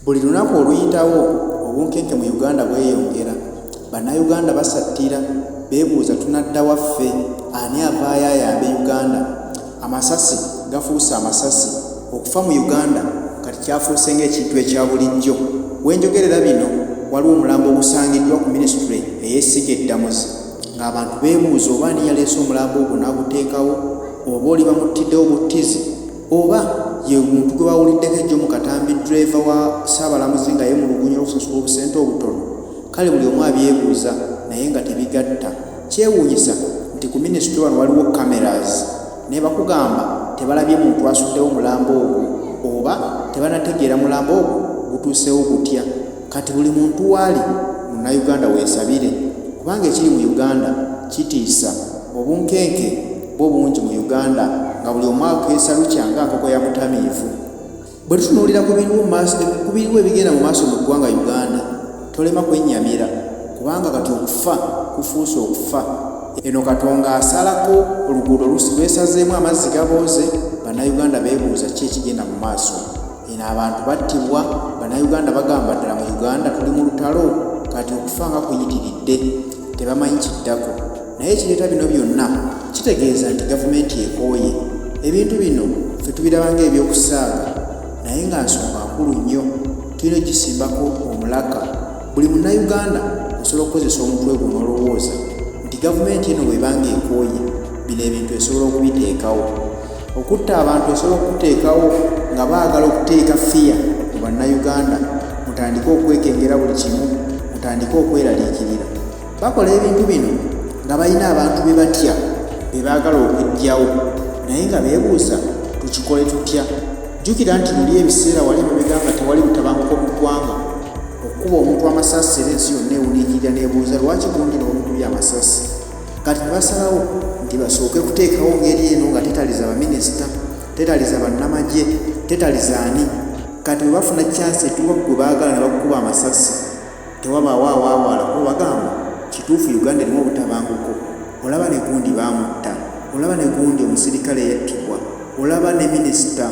Buli lunaku oluyitawo obunkenke mu Uganda bweyongera. Bannayuganda basattira, beebuuza tunadda wa ffe? Ani avaayo ayambe Uganda? Amasasi gafuuse amasasi. Okufa mu Uganda kati kyafuuse ng'ekintu ekya bulijjo. We njogerera bino waliwo omulambo ogusangiddwa ku minisitule ey'essiga eddamuzi ng'abantu beebuuza oba ani yaleese omulambo ogwo n'aguteekawo oba oli bamuttiddewo buttizi oba ye muntu gwe bawuliddeko ejjo mu katambi ddereeva wa Ssaabalamuzi nga yeemulugunya olw'okusasula obusente obutono. Kale buli omu abyebuuza naye nga tebigatta. Kyewuunyisa nti ku minisitule wano waliwo cameras naye bakugamba tebalabye muntu asuddewo mulambo ogwo oba tebanategeera mulambo ogwo gutuuseewo gutya. Kati buli muntu waali Munnayuganda weesabire kubanga ekiri mu Uganda kitiisa. Obunkenke bwo bungi mu Uganda nga buli omu akeesa lukya nga nkoko ya mutamiivu. Bwe tutunuulira ku biriwo mu maaso ku biriwo ebigenda mu maaso mu ggwanga Uganda, tolema kwennyamira kubanga kati okufa kufuuse okufa. Eno Katonga asalako oluguudo lwesazeemu amazzi gabooze, Bannayuganda beebuuza ki ekigenda mu maaso. Eno abantu battibwa, Bannayuganda bagamba ddala mu Uganda tuli mu lutalo? Kati okufa nga kuyitiridde, tebamanyi kiddako. Naye ekireeta bino byonna kitegeeza nti gavumenti ekooye. Ebintu bino ffe tubiraba ng'ebyokusaaga naye nga nsonga nkulu nnyo. Tulina okugisimbako omulaka. Buli Munnayuganda osobola okukozesa omutwe gwo n'olowooza nti gavumenti eno bw'eba ng'ekooye bino ebintu esobola okubiteekawo. Okutta abantu esobola okukuteekawo nga baagala okuteeka ffiya mu Bannayuganda mutandike okwekengera buli kimu, mutandike okweraliikirira. Bakola ebintu bino nga balina abantu be batya be baagala okuggyawo naye nga beebuuza tukikole tutya? Jjukira nti luli ebiseera wali emabega nga tewali butabanguko mu ggwanga, okukuba omuntu amasasi era ensi yonna ewuniikirira n'ebuuza lwaki gundi n'omukubye amasasi. Kati ne basalawo nti basooke kuteekawo ngeri eno nga tetaliza baminisita, tetaliza bannamagye, tetaliza ani. Kati bwe bafuna chance etuuka ku gwe baagala ne bakukuba amasasi. Tewabaawo awaawaala kuba bagamba kituufu Uganda erimu obutabanguko, olaba ne gundi baamutta, olaba ne gundi omusirikale yattibwa, olaba ne minisita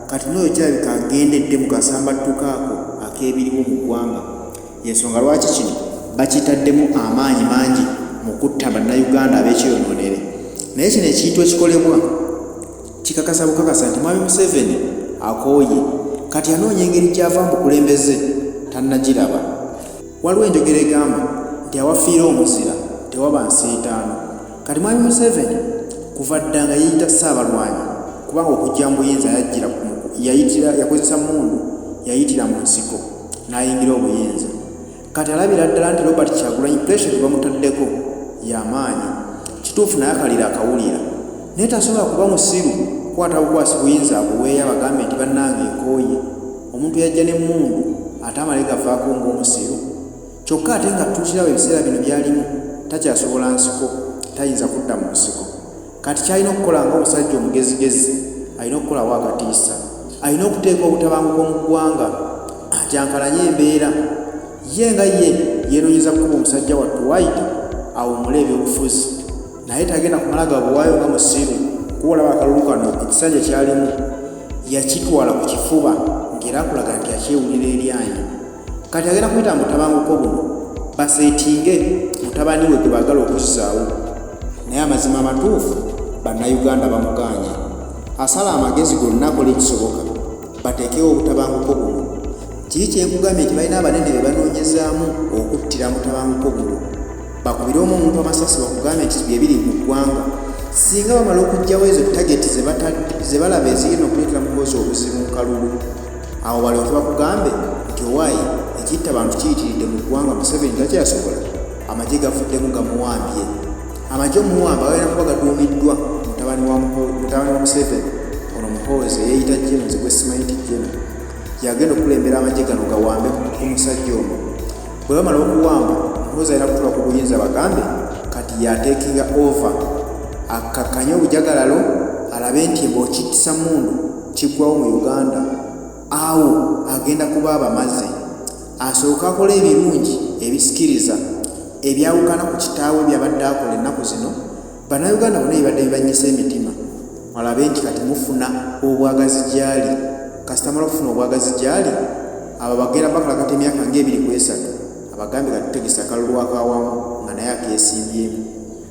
kati n'oyo kirabika agendedde mu kasambattuko ako ak'ebiriwo mu ggwanga. Y'ensonga lwaki kino bakitaddemu amaanyi mangi mu kutta Bannayuganda ab'ekyeyonoonere. Naye kino ekintu ekikolebwa kikakasa bukakasa nti Mwami Museveni akooye kati anoonya engeri gy'ava mu bukulembeze tannagiraba. Waliwo enjogera egamba nti awafiira omuzira tewaba nsiitaano. Kati Mwami Museveni kuva dda nga yeeyita Ssaabalwanyi kubanga okujja mu buyinza yajjira yayitira yakozesa mmundu yayitira mu nsiko n'ayingira obuyinza. Kati alabira ddala nti Robert Kyagulanyi pressure gye bamutaddeko ya maanyi. Kituufu naye akaliro akawulira. Naye tasobola kuba musiru kukwata bukwasi buyinza abuweeyo abagambe nti bannange nkooye. Omuntu eyajja n'emmundu ate amale gavaako ng'omusiru? Kyokka ate nga tukiraba ebiseera bino by'alimu takyasobola nsiko, tayinza kudda mu nsiko. Kati ky'alina okukola ng'omusajja omugezigezi, alina okukolawo akatiisa. Alina okuteeka obutabanguko mu ggwanga, akyankalanye embeera. Ye nga ye yeenoonyeza kkubo musajja wattu waayita awummule ebyobufuzi. Naye tagenda kumala gabuwaayo nga musiru kuba olaba akalulu kano ekisanja ky'alimu yakitwala ku kifuba ng'era akulaga nti akyewulira eryanyi. Kati agenda kuyita mu butabanguko buno baseetinge mutabani we gwe baagala okuzzaawo. Naye amazima amatuufu Bannayuganda bamugaanye. Asala amagezi gonna akole ekisoboka bateekewo obutabanguko buno. Kiri kye nkugambye nti balina abanene be banoonyezaamu okuttira mutabanguko buno. Bakubire omu omuntu amasasi bakugambe nti bye biri mu ggwanga. Singa bamala okuggyawo ezo tageti ze balaba ezigenda okuleetera Muhoozi obuzibu mu kalulu, awo balyoke bakugambe nti owaaye ekitta bantu kiyitiridde mu ggwanga Museveni takyasobola, amagye gavuddemu gamuwambye. Amagye omuwamba gagenda kuba gaduumiddwa mutabani wa mutabani wa Museveni ono Muhoozi eyeeyita General nze gwe simanyi nti General y'agenda okukulembera amagye gano gawambe ku musajja ono. Bwe bamala okuwamba Muhoozi alina kutuula ku buyinza bagambe kati y'ateekinga over akkakkanye obujagalalo alabe nti ng'okittisa mmundu kiggwawo mu Uganda. Awo agenda kuba abamaze. Asooke akole ebirungi ebisikiriza ebyawukana ku kitaawe by'abadde akola ennaku zino Bannayuganda bonna ebibadde bibannyise emitima alabe nti kati mufuna obwagazi gy'ali. Kasita amala okufuna obwagazi gy'ali Abo bagenda bakalakata emyaka ng'ebiri ku esatu, abagambe kati tutegese akalulu akawamu nga naye akeesimbyemu.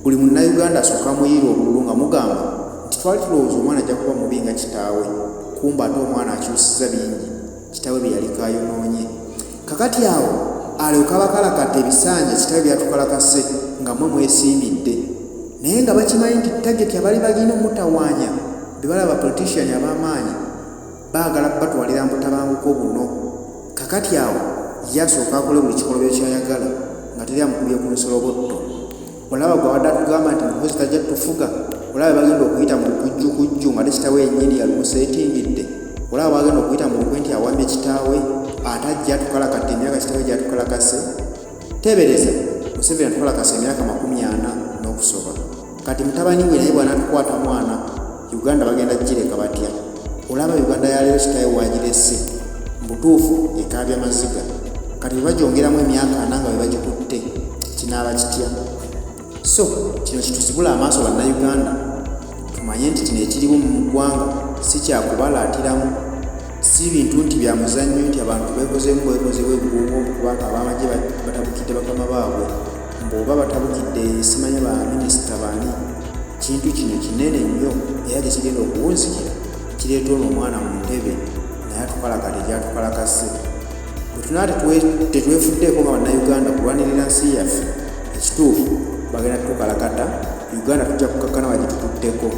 Buli Munnayuganda asooka amuyiira obululu nga mugamba nti twali tulowooza omwana ajja kuba mubi nga kitaawe, kumbe ate omwana akyusizza bingi kitaawe bye yaliko ayonoonye. Kakati awo alyoke abakalakate ebisanja kitaawe by'atukalakase nga mmwe mwesiimidde. Naye nga bakimanyi nti tageti abaali balina omutawaanya be balaba ba politician ab'amaanyi baagala batwalira mu butabanguko buno. Kakati awo ye asooke akole buli kikolobero ky'ayagala nga teri amukubye ku nsolobotto. Olaba gwe abadde atugamba nti Muhoozi tajja tufuga, olaba bwe bagenda okuyita mu lukujjukujju ng'ate kitaawe yennyini yalumuseetingidde. Olaba bw'agenda okuyita mu lukwe nti awambye kitaawe ate ajje atukalakatte emyaka kitaawe gy'atukalakase. Teebereza Museveni atukalakase emyaka 40 n'okusoba. Kati mutabani we naye bw'anaatukwata mwana, Uganda bagenda kugireka batya? Olaba Uganda ya leero kitaawe w'agirese, mu butuufu ekaabya maziga. Kati bwe bagyongeramu emyaka ana nga bwe bagikutte, kinaaba kitya? So kino kituzibule amaaso Bannayuganda tumanye nti kino ekiriwo mu ggwanga si kya kubalaatiramu, si bintu nti bya muzannyo nti abantu beekozeemu bwekozi bw'egguubo mbu kubanga ab'amagye batabukidde bakama baabwe mbu oba batabukidde simanya ba minisita baani. Kintu kino kinene nnyo era gye kigenda okuwunzikira kireeta ono omwana mu ntebe naye atukalakate gy'atukalakase. Bwe tunaaba tetwefuddeeko nga Bannayuganda kulwanirira nsi yaffe, ekituufu bagenda kutukalakata, Uganda tujja kukakkana bagitututteko.